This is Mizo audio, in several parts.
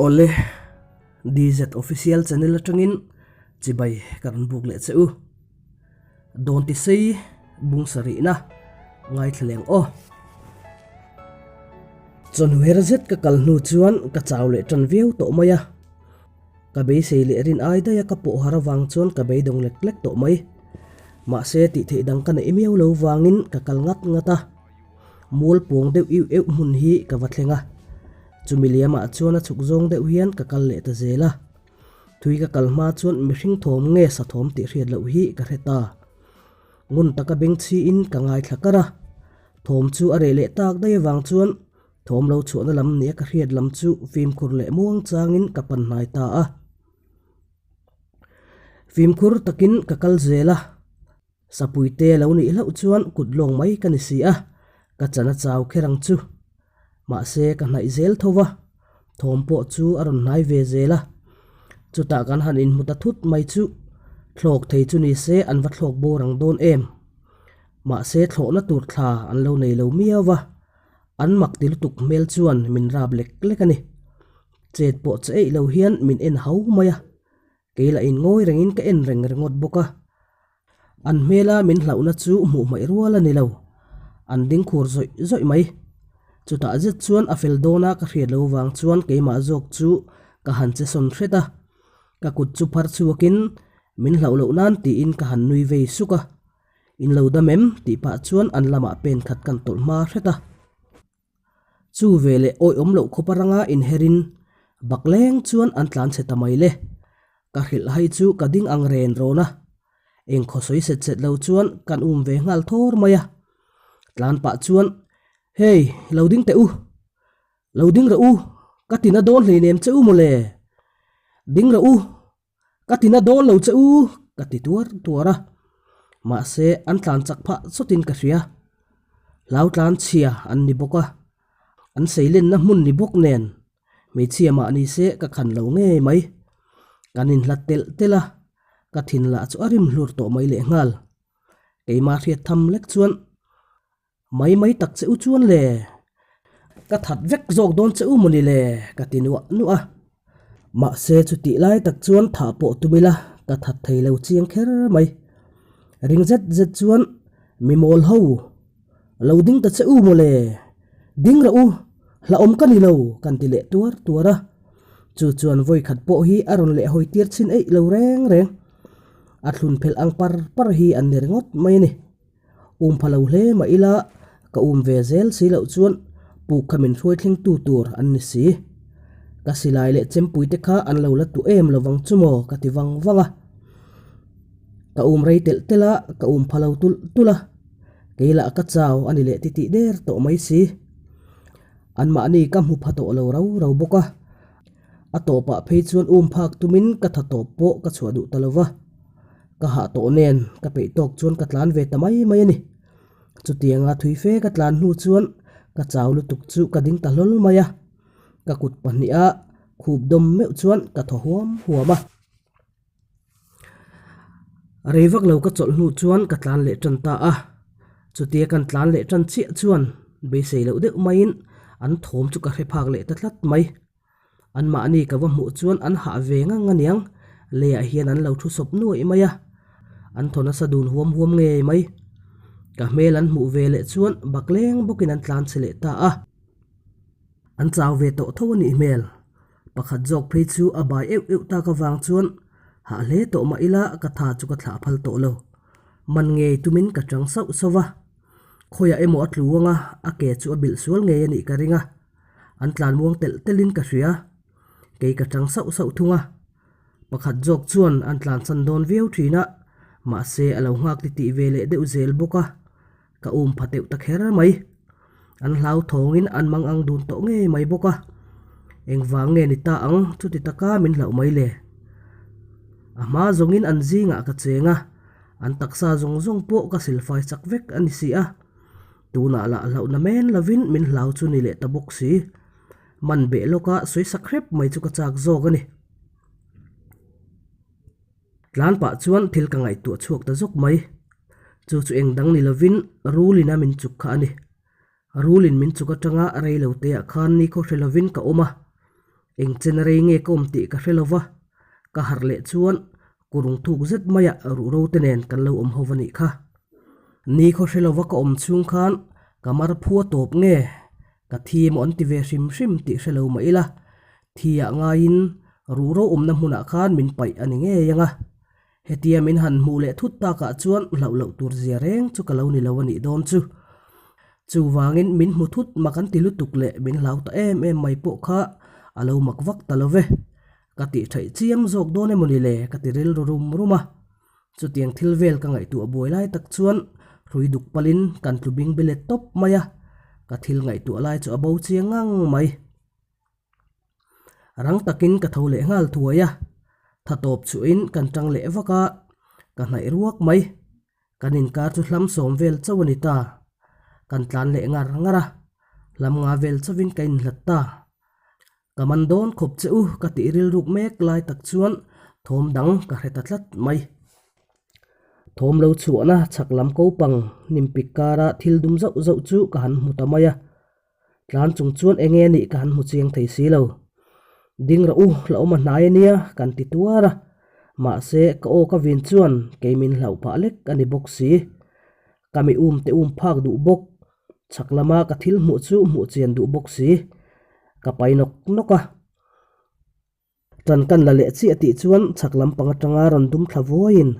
Awle, DZ Official Channel atangin chibai ka rawn buk leh che u. Dawn ti sei bung sarihna ngaithla leng aw. Chawhnu her zet ka kal hnu chuan ka chau leh tan viau tawh mai a. Ka beisei leh rin ai daih a ka pawh har avang chuan ka beidawng lek lek tawh mai. Mahse tih theih dang ka neih miau lo vangin ka kal ngat ngat a. Mual pawng deuh iu euh hmun hi ka va thleng a. Chumi liamah chuan a chhuk zawng deuh hian ka kal leh ta zel a. Thui ka kal hma chuan mihring thawm nge sa thawm tih hriat loh hi ka hre ta. Ngun taka bengchhiin ka ngaithla kar a. Thawm chu a reh leh tak daih avang chuan Thawm lo chhuahna lam nia ka hriat lam chu fimkhur leh muang changin ka pan hnai ta a. Fimkhur takin ka kal zel a, Sapuite lo nih hlauh chuan kut lawng mai ka ni si a, ka chan a chau kher ang chu. Mahse ka hnaih zel tho va, thawm pawh chu a rawn hnai ve zel a. Chutah kan han inhmu ta thut mai chu, thlawk thei chu ni se an va thlawk bawr ang dawn em. Mahse thlawhna tur thla an lo nei lo miau va. An mak ti lutuk hmel chuan min rap lek lek a ni. Chet pawh che eih lo hian min en hau mai a, kei lah in ngawi rengin ka en reng ringawt bawk a. An hmela min hlauhna chu hmuh hmaih rual a ni lo, an ding khur zawih zawih mai. Chutah zet chuan a fel dawna ka hriat lo vang chuan keimah zawk chu ka han che sawn hret a, ka kut chu phar chhuakin min hlauh loh nan tiin ka han nui vei suk a. In lo dam em? tih pah chuan an lamah pen khat kan tawlh hma hret a. Chu veleh awihawm loh khawpa ranga inherin bak leng chuan an tlan chhe ta mai le. Ka hrilh hai chu ka ding ang ren rawn a. Eng khaw sawi set set lo chuan kan um ve nghal thawr mai a. Tlan pah chuan, Hey, lo ding teh u. Lo ding rawh u, ka tina dawn hleinem che u mawle. Ding rawh u, Ka tina dawn lo che u, ka ti tuar tuar a. Mahse, an tlan chak phah chawtin ka hria. Hlau tlan chhia an ni bawk a, an seilenna hmun ni bawk nen hmeichhia mah ni se ka khan lo ngei mai. Kan inhlat telh telh a, ka thin lah chu a rim hlur tawh mai lehnghal. Keimah hriat tham lek chuan Mai mai tak che u chuan le, ka that vek zawk dawn che u mawni le, ka ti nuah nuah a. Mahse chutih lai tak chuan thah pawh tum ila ka that thei lo chiang kher mai. Ring zet zet chuan mi mawl ho, lo ding ta che u mawle, ding rawh u, hlauhawm ka ni lo, kan ti leh tuar tuar a. Chu chuan vawikhat pawh hi a rawn leh hawi tir chhin eih lo reng reng. A thlun phelh ang par par hi an ni ringawt mai a ni. Um pha lo hle mah ila ka um ve zel si loh chuan puk kha min hruai thleng tu tur an ni si. Ka silai leh chempui te kha an lo la tu em lovang chu maw ka ti vang vang a. Ka um rei telh telh a, ka um pha lo tulh tulh a. Kei lah ka chau a ni leh titih der tawh mai si. Anmahni ka hmu pha tawh lo rau rau bawk a. A tawpah phei chuan um phak tumin ka tha tawp pawh ka chhuah duh ta lo va. Ka hah tawh nen ka peih tawk chuan ka tlan ve ta mai mai a ni. Chutianga thui fe ka tlan hnu chuan ka chau lutuk chu ka ding ta hlawl mai a. Ka kut pahniha khup dawm meuh chuan ka thaw huam huam a. Rei vak lo ka chawlh hnu chuan ka tlan leh tan ta a. Chutia kan tlan leh tan chiah chuan beisei loh deuh maiin an thawm chu ka hre phak leh ta tlat mai. Anmahni ka va hmuh chuan an hah ve ngang aniang, leiah hian an lo thu sawp nuaih mai a, an thaw nasa dun huam huam ngei mai. Ka hmel an hmuh ve leh chuan bakleng bawkin an tlan che leh ta a. An chau ve tawh tho a nih hmel. Pakhat zawk phei chu a bai euh euh tak avang chuan hah hle tawh mah ila ka tha chu ka thlah phal tawh lo. Man ngei tumin ka chang sauh sauh va. Khawiah emaw a tlu ang a, a ke chu a bilh sual ngei a nih ka ring a. An tlan muang telh telhin ka hria. Kei ka chang sauh sauh thung a. Pakhat zawk chuan an tlansan dawn viau thin a, mahse a lo nghak ti tih ve leh deuh zel bawk a. Ka um pha teuh ta kher mai. An hlauthawngin an mang ang dun tawh ngei mai bawk a. Engvang nge ni ta ang chuti taka min hlauh mai le? A hma zawngin an zingah ka cheng a, an taksa zawng zawng pawh ka silfai chak vek a ni si a. Tunah lah hlauhna men lovin min hlau chu ni leh ta bawk si. Man beh lawka sawi sak hrep mai chu ka chak zawk a ni. Tlan pah chuan thil ka ngaihtuah chhuak ta zawk mai. Chu chu eng dang ni lovin rulin a min chuk kha a ni. Rulin min chuk atanga rei lo teah khan ni khaw hre lovin ka awm a. Eng chen rei nge ka awm tih ka hre lo va, ka harh leh chuan kurung thuk zet maiah ruhro te nen kan lo awm ho va nih kha. Ni khaw hre lo va ka awm chhung khan ka mar phua tawp nge ka thi emaw an ti ve hrim hrim tih hre lo mah ila, thi ah ngaiin ruhro awmna hmunah khan min paih a ni ngei ang a. Hetia min han hmuh leh thut takah chuan hlauh loh tur zia reng chu ka lo ni lo a nih dawn chu. Chuvangin min hmu thut mak an ti lutuk leh min hlau ta em em mai pawh kha a lo mak vak ta lo ve. Ka tih theih chiam zawk dawn emaw ni le ka ti rilru rum rum a. Chutiang thil vel ka ngaihtuah buai lai tak chuan hrui duk palin kan tlu bing bilet tawp mai a, ka thil ngaihtuah lai chu a bo chiang ngang mai. Rang takin ka tho leh nghal thuai a, tha tawp chhuahin kan tang leh vak a, ka hnaih ruak mai. Kan inkar chu hlam sawm vel chauh a ni ta. Kan tlan leh ngar ngar a, hlam nga vel chauhin ka inhlat ta. Ka man dawn khawp che u ka tih rilruk mek lai tak chuan thawm dang ka hre ta tlat mai. Thawm lo chhuahna chhak lam ko pang hnim pik kara thil dum zauh zauh chu ka han hmu ta mai a. Tlan chung chuan eng nge nih ka han hmu chiang thei si lo. Ding rawh u, hlauhawm a hnai a nia kan ti tuar a. Mahse, ka aw ka vin chuan kei min hlauh phah lek a ni bawk si. Ka mi um te um phak duh bawk. Chhak lama ka thil hmuh chu hmuh chian duh bawk si. Ka pai nawk nawk a. Ṭan kan la leh chiah tih chuan chhak lampang aṭanga rawn dum thla vuaiin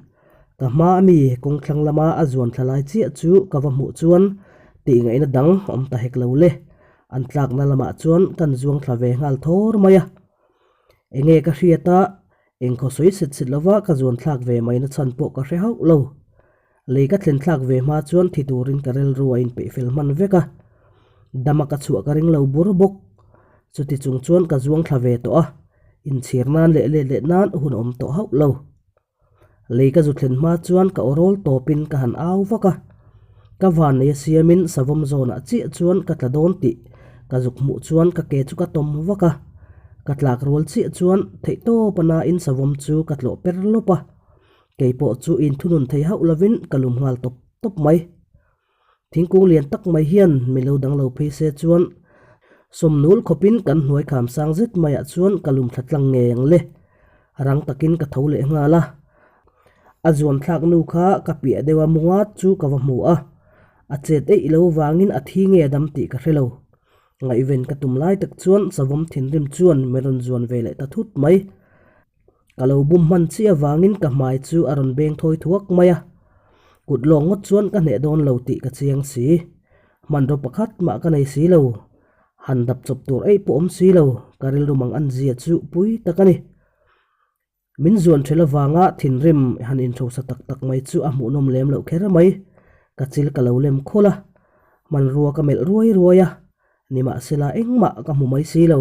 ka hma ami kawng thlang lama a zuan thla lai chiah chu ka va hmuh chuan tih ngaihna dang awm ta hek lo le. An tlakna lamah chuan kan zuang thla ve nghal thawr mai a. Enge ka hriat a, engkhaw sawi set set lova ka zuan thlak ve maina chhan pawh ka hre hauh lo. Lei ka thlen thlak ve hma chuan thi turin ka rilru a inpeih fel hman vek a, dama ka chhuah ka ring lo bur bawk. Chuti chung chuan ka zuang thla ve tawh a, inchhir nan leh let leh nan hun awm tawh hauh lo. Lei ka zu thlen hma chuan ka aw rawl tawpin ka han au vak a, ka van nei a siamin savawm zawnah chiah chuan ka tla dawn tih ka zuk hmuh chuan ka ke chu ka tawm vak a, ka tlak rual chiah chuan theihtawp a nain savawm chu ka tlawh per lawp a. Kei pawh chu inthunun thei hauh lovin ka lum nghal tawp tawp mai. Thingkung lian tak mai hian mi lo dang lo phei se chuan sawmnul khawpin kan hnuai kham sang zet maiah chuan ka lum thla tlang ngei ang le. Rang takin ka tho leh nghal a. A zuan thlak nu kha ka piah deuh a mungat chu ka va hmu a. A chet eih lo vangin a thi nge dam tih ka hre lo. Ngaihven ka tum lai tak chuan savawm thinrim chuan mi rawn zuan ve leh ta thut mai. Ka lo bum hman chiah avangin ka hmai chu a rawn beng thawi thuak mai a, kut lawng ngawt chuan ka hneh dawn lo tih ka chiang si. Hmanraw pakhat mah ka nei si lo, han dap chawp tur eih pawh awm si lo, ka rilru mang an zia chu pui tak a ni. Min zuan ṭhel avanga thinrim han inhrosa tak tak mai chu a hmuhnawm lem loh kher mai, ka chil ka lo lem khawlh a, hmanrua ka melh ruai ruai a, Nimahsela engmah ka hmu mai si lo.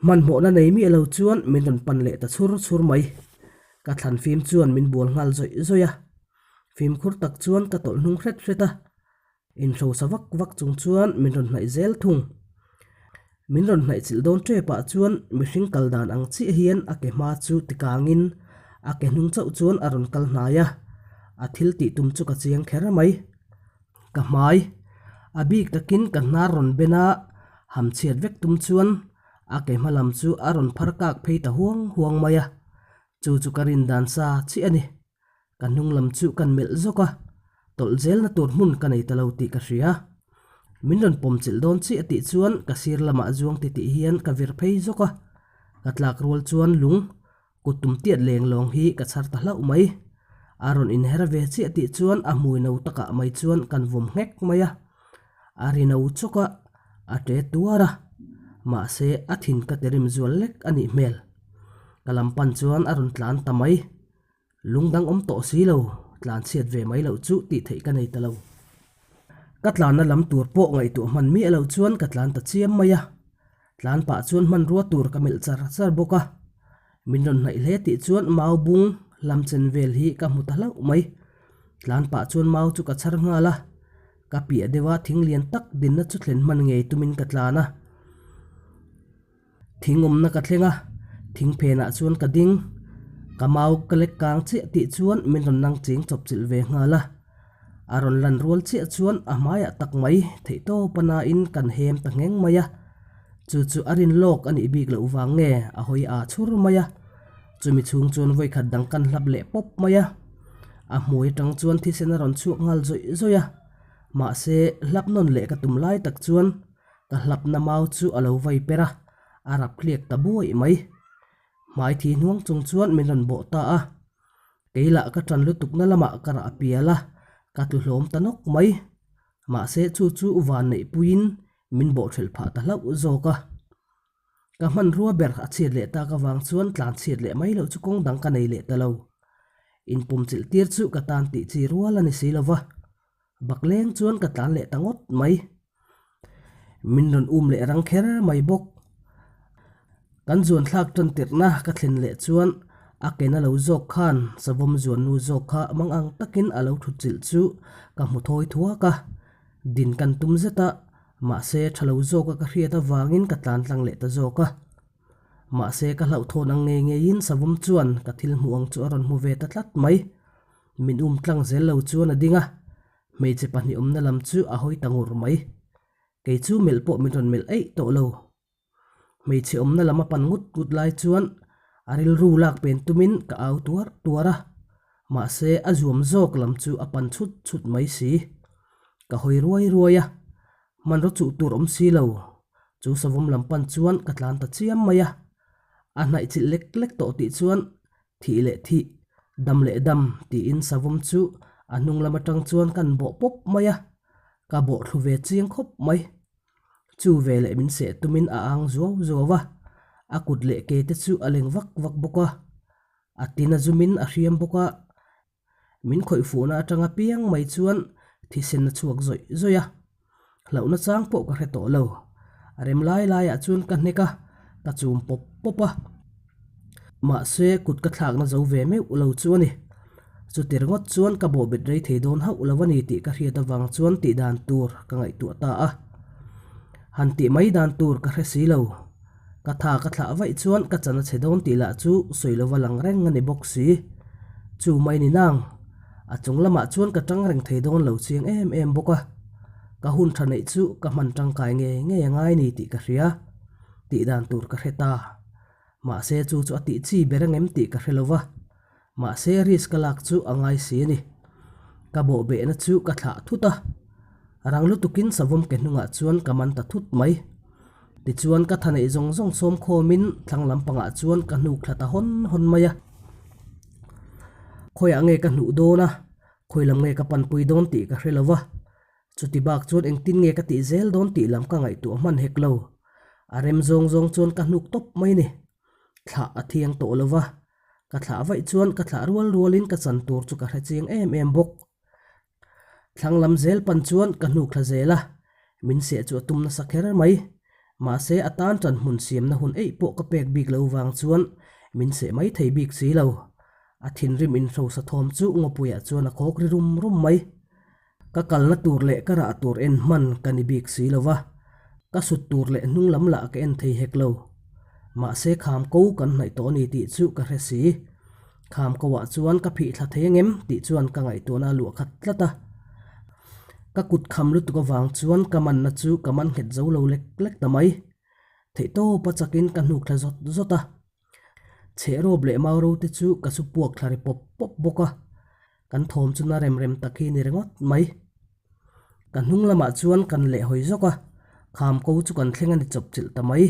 Hmanhmawhna nei miah lo chuan min rawn pan leh ta chhur chhur mai. Ka thlan fim chuan min bual nghal zawih zawih a. Fimkhur tak chuan ka tawlh hnung hret hret a. Inhrosa vak vak chung chuan min rawn hnaih zel thung. Min rawn hnaih chilh dawn tepah chuan mihring kal dan ang chiah hian a ke hma chu tikangin a ke hnung chauh chuan a rawn kal hnai a. A thil tih tum chu ka chiang kher mai. Ka hmai, a bik takin ka hnar rawn ben a, ham chhiat vek tum chuan a ke hma lam chu a rawn phar kak phei ta huang huang mai a, chu chu ka rin dan sa chiah a ni. Ka hnung lam chu kan melh zawk a, tawlh zelna tur hmun ka nei ta lo tih ka hria. Min rawn pawm chilh dawn chiah tih chuan ka sir lamah zuang titih hian ka vir phei zawk a, ka tlak rual chuan lung Kut tum tiat leng lawng hi ka chhar ta hlauh mai. A rawn inher ve chiah tih chuan a hmui no takah mai chuan kan vawm nghek mai a. A ri no chawk a, a ṭe tuar a. Mahse, a thin ka ti rim zual lek a nih hmel. Ka lam pan chuan a rawn tlan ta mai. Lung dang awm tawh si lo, tlan chhiat ve mai loh chu tih theih ka nei ta lo. Ka tlanna lam tur pawh ngaihtuah hman miah loh chuan ka tlan ta chiam mai a. Tlan pah chuan hmanrua tur ka melh char char bawk a, min rawn hnaih hle tih chuan mau bung lam chen vel hi ka hmu ta hlauh mai. Tlan pah chuan mau chu ka chhar nghal a, ka piah deuha thing lian tak dinna chu thlen hman ngei tumin ka tlan a. Thing awmna ka thleng a, thing phenah chuan ka ding. Ka mau ka lek kang chiah tih chuan min rawn nang ching chawp chilh ve nghal a. A rawn lan rual chiah chuan a hmaiah tak mai theihtawp a nain kan hem ta ngheng mai a. Chu chu a rin lawk a nih bik loh vang nge a hawi aa chhur mai a. Chumi chhung chuan vawikhat dang kan hlap leh pawp mai a. A hmui atang chuan thisen a rawn chhuak nghal zawih zawih a. Mahse, hlap nawn leh ka tum lai tak chuan ka hlapna mau chu a lo vai per a, a rap hliak ta buaih mai. Hmai thi hnuang chung chuan min rawn bawh ta a. Kei lah ka ṭan lutukna lamah ka rah pial a, ka tlu hlawm ta nawk mai. Mahse chu chu van neihpuiin min bawh ṭhelh phah ta hlauh zawk a. Ka hmanrua ber a chhiat leh tak avang chuan tlan chhiat leh mai loh chu kawng dang ka nei leh ta lo. Inpum chilh tir chu ka tan tih chi rual a ni si lo va. Bakleng chuan ka tlan leh ta ngawt mai. Min rawn um leh rang kher mai bawk. Kan zuan thlak tan tirhna ka thlen leh chuan a ke na lo zawk khan savawm zuan nu zawk kha mang ang takin a lo thut chilh chu ka hmu thawi thuak a. Din kan tum zet a, mahse tha lo zawka ka hriat avangin ka tlan tlang leh ta zawk a. Mahse ka hlauhthawn ang ngei ngeiin savawm chuan ka thil hmuh ang chu a rawn hmu ve ta tlat mai. Min um tlang zel lo chuan a ding a, hmeichhe pahnih awmna lam chu a hawi ta ngur mai. Kei chu melh pawh min rawn melh eih tawh lo. Hmeichhe awmna lam a pan ngut ngut lai chuan a rilru lak pen tumin ka au tuar tuar a, mahse a zuam zawk lam chu a pan chhut chhut mai si. Ka hawi ruai ruai a, hmanraw chuh tur awm si lo. Chu savawm lam pan chuan ka tlan ta chiam mai a, a hnaih chilh lek lek tawh tih chuan Thih leh thih, dam leh dam tiin savawm chu a hnung lam atang chuan kan bawh pawp mai a, ka bawh thlu ve chiang khawp mai. Chu ve leh min seh tumin a ang zuau zuau a, a kut leh ke te chu a leng vak vak bawk a, a tin a zumin a hriam bawk a, Min khawih fuhna atanga piang mai chuan thisen a chhuak zawih zawih a, hlauhna chang pawh ka hre tawh lo. A rem lai laiah chuan ka hnek a, ka chum pawp pawp a. Mahse, kut ka thlakna zo ve meuh lo chu a ni. Chuti ringawt chuan ka bawhbet rei thei dawn hauh lo a ni tih ka hriat avang chuan tih dan tur ka ngaihtuah ta a. Han tih mai dan tur ka hre si lo. Ka tha ka thlah vaih chuan ka chan a chhe dawn tih lah chu sawi lova lang reng a ni bawk si. Chu mai ni nang, a chung lamah chuan ka tang reng thei dawn lo chiang em em bawk a. Ka hun tha neih chu ka hman tangkai ngei ngei a ngai ni tih ka hria. Tih dan tur ka hre ta. Mahse chu chu a tih chi ber angem tih ka hre lova. Mahse risk ka lak chu a ngai si a ni. Ka bawhbehna chu ka thlah thut a, rang lutukin savawm ke hnungah chuan ka man ta thut mai. Tichuan ka tha neih zawng zawng sawm khawmin thlang lampangah chuan ka hnuk thla ta hawn hawn mai a. Khawiah nge ka hnuh dawn a, khawi lam nge ka panpui dawn tih ka hre lo va. Chuti bak chuan engtin nge ka tih zel dawn tih lam ka ngaihtuah hman hek lo. A rem zawng zawng chuan ka hnuk tawp mai ni. Thlah a thiang tawh lo va, ka thlah vaih chuan ka thlah rual rualin ka chan tur chu ka hre chiang em em bawk. Thlang lam zel pan chuan ka hnuk thla zel a, min seh chu a tum nasa kher mai. Mahse a tan ṭan hmun siamna hun eih pawh ka pek bik lo vang chuan min seh mai thei bik si lo. A thinrim inhrosa thawm chu ngawpuiah chuan a khawk ri rum rum mai. Ka kalna tur leh ka rah tur en hman ka ni bik si lo va, ka sut tur leh hnung lam lah ka en thei hek lo. Mahse kham ko kan hnaih tawh a ni tih chu ka hre si. Kham ko ah chuan ka phih thla thei angem tih chuan ka ngaihtuahna a luah khat tlat a. Ka kut kham lutuk avang chuan ka manna chu ka man nghet zo lo lek lek ta mai. Theihtawp a chakin ka hnuk thla zawt zawt a. Chhehrawp leh mauro te chu ka su puak thla ri pawp pawp bawk a. Kan thawm chu na rem rem tak hi ni ringawt mai. Ka hnung lamah chuan kan leh hawi zawk a, kham ko chu kan thleng a ni chawp chilh ta mai.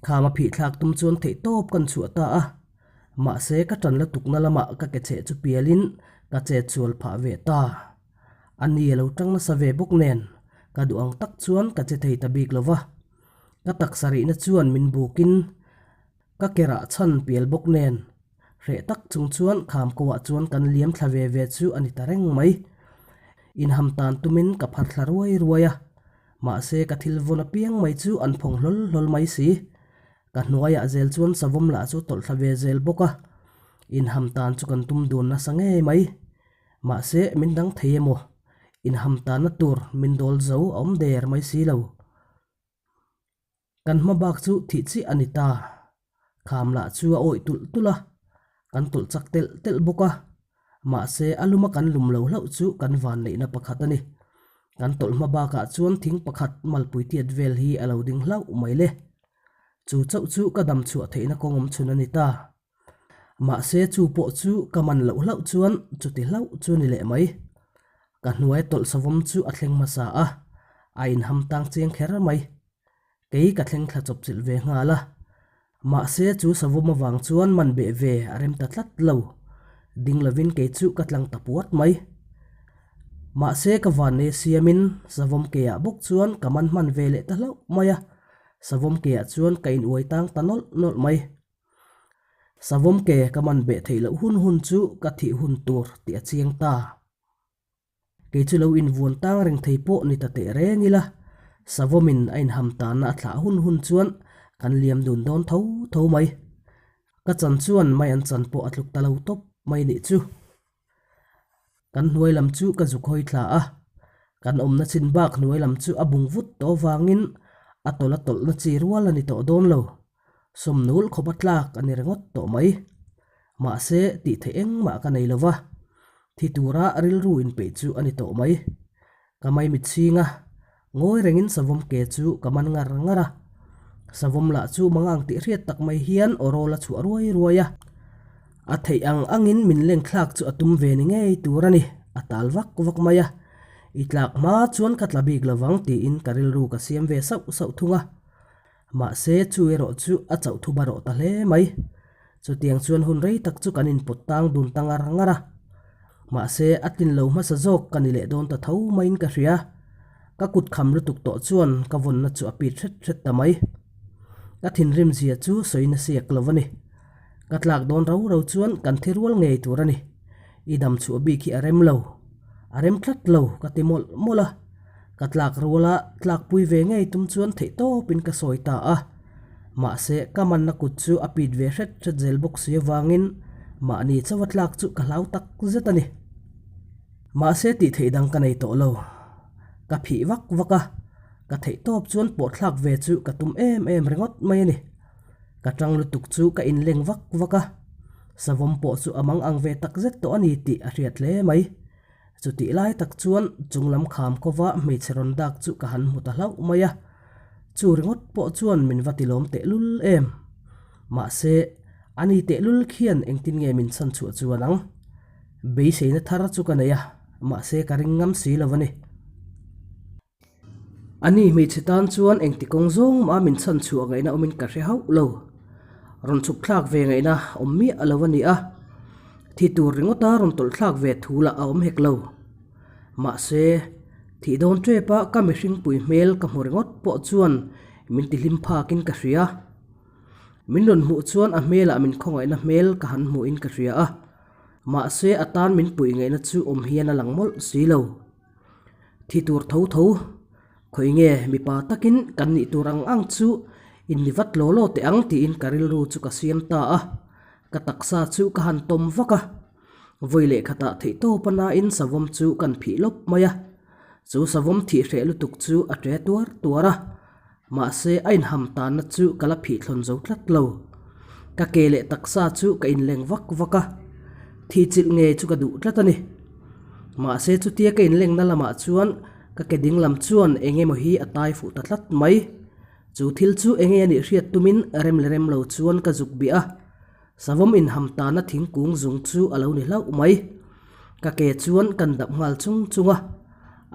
Kham a phih thlak tum chuan theih tawp kan chhuah ta a, mahse ka tan la tukna lamah ka ke cheh chu pialin ka chet sual phah ve ta. A ni a lo tang nasa ve bawk nen, ka duh ang tak chuan ka che thei ta bik lo va. Ka taksa rihna chuan min bukin ka ke rah chhan pial bawk nen, Hreh tak chung chuan kham ko ah chuan kan liam thla ve ve chu a ni ta reng mai. Inham tan tumin ka phar thla ruai ruai a, mahse ka thil vawn apiang mai chu an phawng hlawl hlawl mai si. Ka hnuaiah zel chuan savawm lah chu tawlh thla ve zel bawk a, inham tan chu kan tum dun nasa ngei mai. Mahse min dang thei emaw, inham tanna tur min dawl zo a awm der mai si lo. Kan hma bak chu thih chiah a ni ta. Kham lah chu a awih tulh tulh a, kan tawlh chak telh telh bawk a. Mahse, a luma kan lum lo hlauh chu kan van neihna pakhat a ni. Kan tawlh hma bakah chuan thing pakhat malpui tiat vel hi a lo ding hlauh mai le. Chu chauh chu ka dam chhuah theihna kawng awm chhun a ni ta. Mahse chu pawh chu ka man loh hlauh chuan chuti hlauh chu ni leh mai. Ka hnuai tawlh savawm chu a thleng hmasa a, a inham tang chiang kher mai. Kei ka thleng thla chawp chilh ve nghal a. Mahse chu savawm avang chuan man beh ve a rem ta tlat lo. Ding lovin kei chu ka tlang ta puat mai. Mahse ka vannei siamin savawm keiah bawk chuan ka man hman ve leh ta hlauh mai a. Savawm keiah chuan ka inuai tang ta nawlh nawlh mai. Savawm ke ka man beh theih loh hun hun chu ka thih hun tur tih a chiang ta. Kei chu lo invuan tang reng thei pawh ni ta teh reng ila, Savawmin a inham tanna a thlah hun hun chuan kan liam dun dawn tho tho mai. Ka chan chuan mai an chan pawh a tluk ta lo tawp mai nih chu. Kan hnuai lam chu ka zuk hawi thla a, kan awmna chin bak hnuai lam chu a bung vut tawh avangin a tawlh a tawlhna chi rual a ni tawh dawn lo. Sawmnul khawp a tlak a ni ringawt tawh mai. Mahse, tih theih engmah ka nei lo va, thi tura rilru inpeih chu a ni tawh mai. Ka maimit chhing a, ngawi rengin savawm ke chu ka man ngar ngar a. Savawm lah chu mangang tih hriat tak mai hian aw rawl a chhuah ruai ruai a. A theih ang angin min leng thlak chu a tum ve ni ngei tur a ni, a tal vak vak mai a. I tlak hma chuan ka tla bik lovang tiin ka rilru ka siam ve sauh sauh thung a. Mahse, chu erawh chu a chauh thu barawh ta hle mai. Chutiang chuan hun rei tak chu kan inpawt tang dun ta ngar ngar a. Mahse, a tlin lo hmasa zawk ka ni leh dawn ta tho maiin ka hria. Ka kut kham lutuk tawh chuan ka vawnna chu a pit hret hret ta mai. Ka thinrim zia chu sawi na siak lo a ni. Ka tlak dawn rau rau chuan kan thi rual ngei tur a ni. I dam chhuah bik hi a rem lo. A rem tlat lo ka ti mawlh mawlh a. Ka tlak ruala tlakpui ve ngei tum chuan theihtawpin ka sawi ta a. Mahse, ka manna kut chu a pit ve hret hret zel bawk si avangin mahni chauha tlak chu ka hlau tak zet a ni. Mahse, tih theih dang ka nei tawh lo. Ka phih vak vak a, ka theihtawp chuan pawhthlak ve chu ka tum em em ringawt mai a ni. Ka tang lutuk chu ka inleng vak vak a, savawm pawh chu a mang ang ve tak zet tawh a ni tih a hriat hle mai. Chutih lai tak chuan chung lam kham kova hmeichhe rawn dak chu ka han hmu ta hlauh mai a, chu ringawt pawh chuan min va tilawm tehlul em. Mahse, ani tehlul khian engtin nge min chhan chhuah chuan ang? Beiseina thar chu ka nei a, mahse ka ring ngam si lo a ni. Ani hmeichhe tan chuan engti kawng zawng mah min chhan chhuah ngaihna awmin ka hre hauh lo. Rawn chhuk thlak ve ngaihna awm miah lo a ni a, thi tur ringawta rawn tawlh thlak ve thu lah a awm hek lo. Mahse, thih dawn tep a ka mihringpui hmel ka hmu ringawt pawh chuan min ti hlim phakin ka hria. Min rawn hmuh chuan a hmelah min khawngaihna hmel ka han hmuhin ka hria a, mahse a tan min puih ngaihna chu awm hian a lang mawlh si lo. Thi tur tho tho, khawi nge mipa takin kan nih tur ang ang chu in ni vat law law teh ang tiin ka rilru chu ka siam ta a, ka taksa chu ka han tawm vak a, vawi leh khatah theihtawp a nain savawm chu kan phih lawp mai a, chu savawm thih hreh lutuk chu a ṭe tuar tuar a. Mahse, a inham tanna chu ka la phih thlawn zo tlat lo. Ka ke leh taksa chu ka inleng vak vak a, thih chilh ngei chu ka duh tlat a ni. Mahse, chutia ka inlengna lamah chuan ka ke ding lam chuan eng emaw hi a tai fuh ta tlat mai. Chu thil chu enge a nih hriat tumin rem leh rem lo chuan ka zuk bih a. Savawm inham tana thingkung zung chu a lo ni hlauh mai. Ka ke chuan kan dap nghal chung chung a.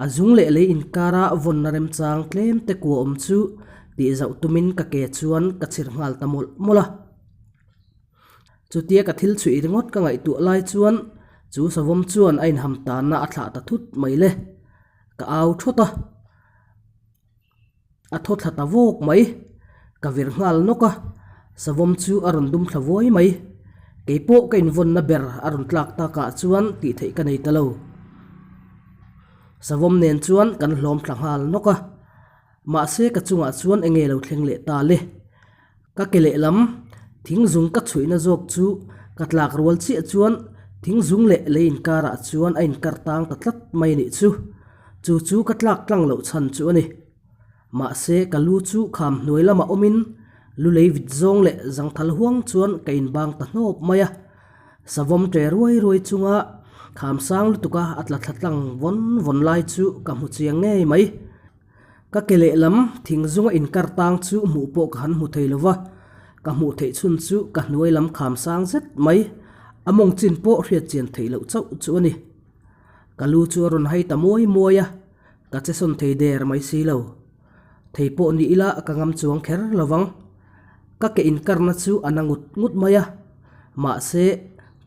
A zung leh lei inkara vawnna remchang tlem te kua awm chu tih zauh tumin ka ke chuan ka chhir nghal ta mawlh mawlh a. Chutia ka thil chhuih ringawt ka ngaihtuah lai chuan chu savawm chuan a inham tanna a thlah ta thut mai le. Ka au thawt a. A thaw thla ta vawk mai. Ka vir nghal nawk a, savawm chu a rawn dum thla vuai mai. Kei pawh ka invawnna ber a rawn tlak takah chuan tih theih ka nei ta lo. Savawm nen chuan kan hlawm thla nghal nawk a, mahse ka chungah chuan enge lo thleng leh ta le. Ka ke lehlam thing zung ka chhuihna zawk chu ka tlak rual chiah chuan thing zung leh lei inkarah chuan a inkar tang ta tlat mai nih chu. Chu chu ka tlak tlang loh chhan chu a ni. Mahse ka lu chu kham hnuai lamah awmin lu lei vit zawng leh zangthal huang chuan ka inbang ta hnawp mai a. Savawm ṭe ruai ruai chunga. Kham sang lutuka a tla thla tlang vawn vawn lai chu ka hmu chiang ngei mai. Ka ke lehlam thing zunga inkar tang chu hmuh pawh ka han hmu thei lo va, ka hmuh theih chhun chu ka hnuai lam kham sang zet mai, a mawng chin pawh hriat chian theih loh chauh chu a ni. Ka lu chu a rawn hai ta muai muai a, ka che sawn thei der mai si lo. Thei pawh ni ila ka ngam chuang kher lo vang. Ka ke inkarna chu a na ngut ngut mai a, mahse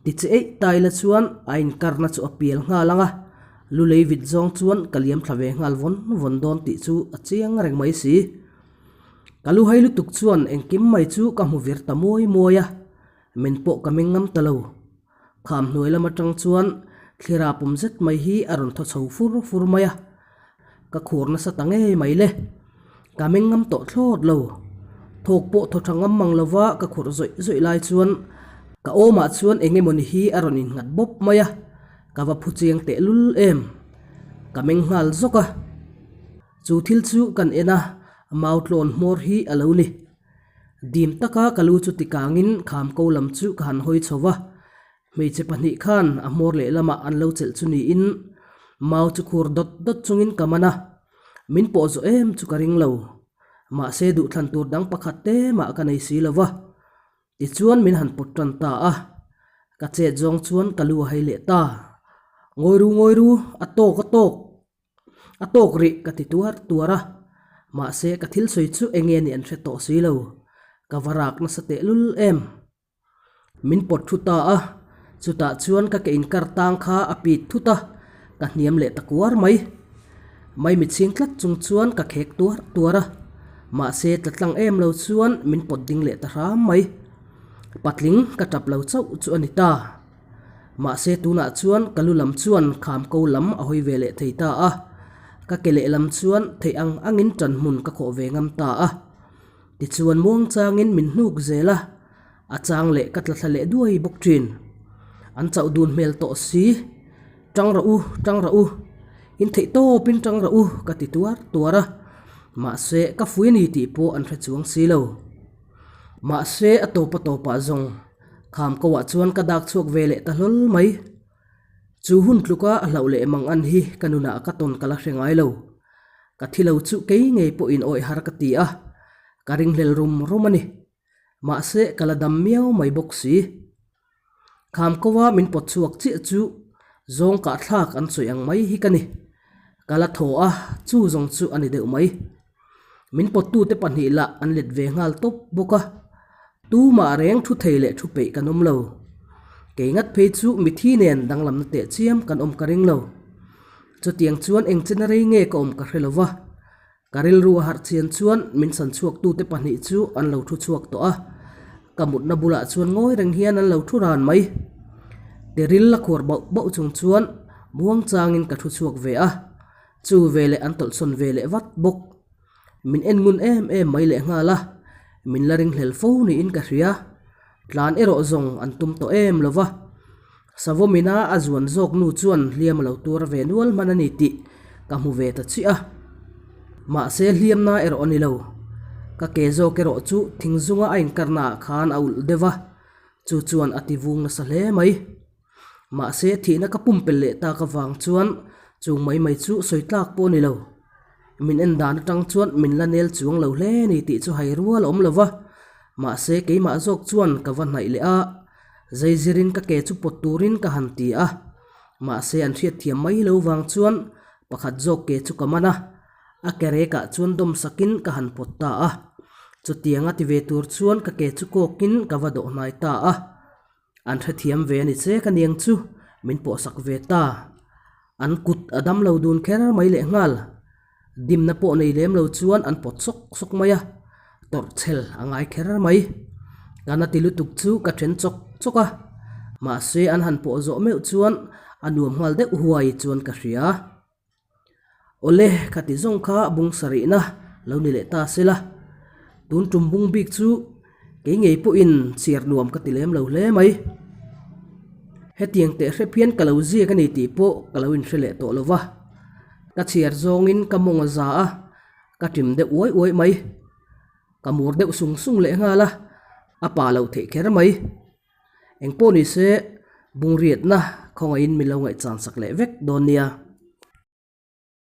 tiche eih ta ila chuan a inkarna chu a pial nghal ang a, lu lei vit zawng chuan ka liam thla ve nghal vawn vawn dawn tih chu a chiang reng mai si. Ka lu hai lutuk chuan engkim mai chu ka hmu vir ta muai muai a, men pawh ka meng ngam ta lo. Kham hnuai lam atang chuan thlira pawm zet mai hi a rawn thaw chho fur fur mai a, ka khur nasa ta ngei mai le. Ka meng ngam tawh thlawt lo. Thawk pawh thaw tha ngam mang lova ka khurh zawih zawih lai chuan ka awmah chuan eng emawni hi a rawn innghat bawp mai a, ka va phu chiang tehlul em. Ka meng nghal zawk a. Chu thil chu kan en a, mau tlawn hmawr hi a lo ni. Dim taka ka lu chu tikangin kham ko lam chu ka han hawi chho va, hmeichhe pahnih khan a hmawr lehlamah an lo chelh chu niin mau chu khur dawt dawt chungin ka man a, min pawh zawh em chu ka ring lo. Mahse duhthlan tur dang pakhat te mah ka nei si lo va. Tichuan min han pawt tan ta a, ka chet zawng chuan ka lu a hei leh ta. Ngawi ru ngawi ru, a tawk a tawk. A tawk rih ka ti tuar tuar a, mahse ka thil sawi chu eng nge nih an hre tawh si lo, ka va rak nasa tehlul em. Min pawt thu ta a, chutah chuan ka ke inkar tang kha a pit thut a, ka hniam leh ta kuar mai. Maimi chhing tlat chung chuan ka khek tuar tuar a, mahse tla tlang em lo chuan min pawt ding leh ta hram mai. Patling ka tap lo chauh chu a ni ta. Mahse tunah chuan ka lu lam chuan kham ko lam a hawi ve leh thei ta a, ka ke lehlam chuan theih ang angin ṭan hmun ka khawh ve ngam ta a. Tichuan muang changin min hnuk zel a, a chang leh ka tla thla leh duai bawk ṭhin. An chauh dun hmel tawh si, Ṭang rawh u, ṭang rawh u, in theih tawpin ṭang rawh u ka ti tuar tuar a, mahse ka fui a ni tih pawh an hre chuang si lo. Mahse a tawp a tawpah zawng kham ko ah chuan ka dak chhuak ve leh ta hlawl mai. Chu hun tluka a hlauh leh mang an hi ka nunah ka tawn ka la hre ngai lo. Ka thi lo chu kei ngei pawhin awih har ka ti a, ka ringhlel rum rum a ni. Mahse ka la dam miau mai bawk si. Kham ko a min pawt chhuak chiah chu zawng kah thlak an sawi ang mai hi ka ni. Ka la thaw a, chu zawng chu a ni deuh mai. Min pawttute pahnih lah an let ve nghal tawp bawk a, tumah reng thu thei leh thu peih kan awm lo. Kei ngat phei chu mithi nen danglamna teh chiam kan awm ka ring lo. Chutiang chuan eng chena rei nge ka awm ka hre lo va, Ka rilru a harh chian chuan min san chhuaktute pahnih chu an lo thu chhuak tawh a, ka mutna bulah chuan ngawi reng hian an lo thu ran mai. Tiril la khuar bauh bauh chung chuan muang changin ka thu chhuak ve a, chu veleh an tawlhsawn ve leh vat bawk. Min en ngun em em mai leh nghal a, min la ringhlel fo niin ka hria. Tlan erawh zawng an tum tawh em lo va. Savawmina a zuan zawk nu chuan hliam a lo tuar ve nual hman a ni tih ka hmu ve ta chiah a. Mahse hliamna erawh a ni lo. Ka ke zawk erawh chu thing zunga a inkarna ah khan a ulh deuh a, chu chuan a ti vung nasa hle mai. Mahse thihna ka pumpelh leh tak avang chuan chung mai mai chu sawi tlak pawh a ni lo. Min en dan atang chuan min la nel chuang lo hle ni tih chu hai rual a awm lo va, mahse keimah zawk chuan ka va hnaih leh a, zeizirin ka ke chu pawt turin ka han ti a, mahse an hriatthiam mai lo vang chuan pakhat zawk ke chu ka man a, a ke rekah chuan dawm sakin ka han pawt ta a, chutianga ti ve tur chuan ka ke chu kawkin ka va dawh hnai ta a. An hrethiam ve a ni che ka niang chu min pawhsak ve ta. An kut a dam lo dun kher mai leh nghal. Dimna pawh nei lem lo chuan an pawt sawk sawk mai a, tawrh chhel a ngai kher mai. Ka na ti lutuk chu ka then chawk chawk a, mahse an han pawh zawh meuh chuan a nuam nghal deuh huai chuan ka hria. Awle, khati zawng kha bung sarihna lo ni leh ta se la, tun tum bung bik chu kei ngei pawhin chhiar nuam ka ti lem lo hle mai. Hetiang teh hrep hian ka lo ziak a ni tih pawh ka lo inhre leh tawh lo va, ka chhiar zawngin ka mawng a za a, ka ṭim deuh uai uai mai. Ka mur deuh sung sung leh nghal a, a pa lo theih kher mai. Engpawh ni se. Bungriatna khawngaihin min lo ngaihchan sak leh vek dawn nia.